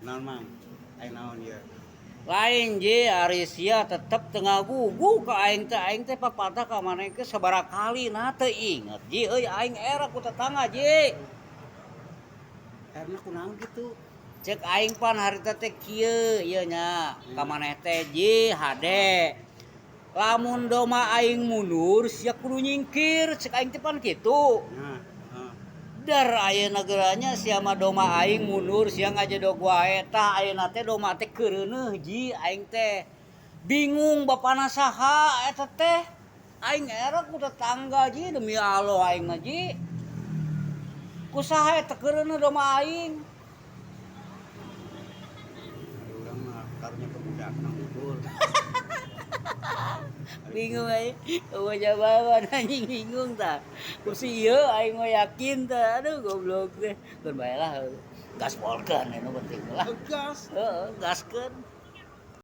Naon, Mang? Aya naon ieu? Lain, Ji, ari sia tetep teu ngagugu ka aing teh. Aing teh papadah ka maneh ge sabaraha kali, nah teu inget, Ji euy. Aing era ku tetangga, Ji. Karena kunaon gitu? Cek aing pan harita teh kieu ieu nya ka maneh teh, Ji, hade. Lamun domba aing mundur, sia kudu nyingkir, cek aing teh pan kitu. Nah, heeh. Dar ayeuna geura sia mah domba aing mundur, sia ngajedog wae. Tah, ayeuna teh domba teh keureuneuh, Ji. Aing teh bingung bapana saha eta teh. Aing era ku tetangga, Ji, demi Allah aing mah, Ji. Ku saha eta keureuneuh domba aing? Ari urang mah karunya ke budak nang unggul. Bingung aing, eueuh jawaban anjing, bingung tah. Ku si ieu aing mah yakin tah. Aduh, goblok teh. Keun bae lah, gaspolkeun anu penting lah. Gas. Heeh, gaskeun.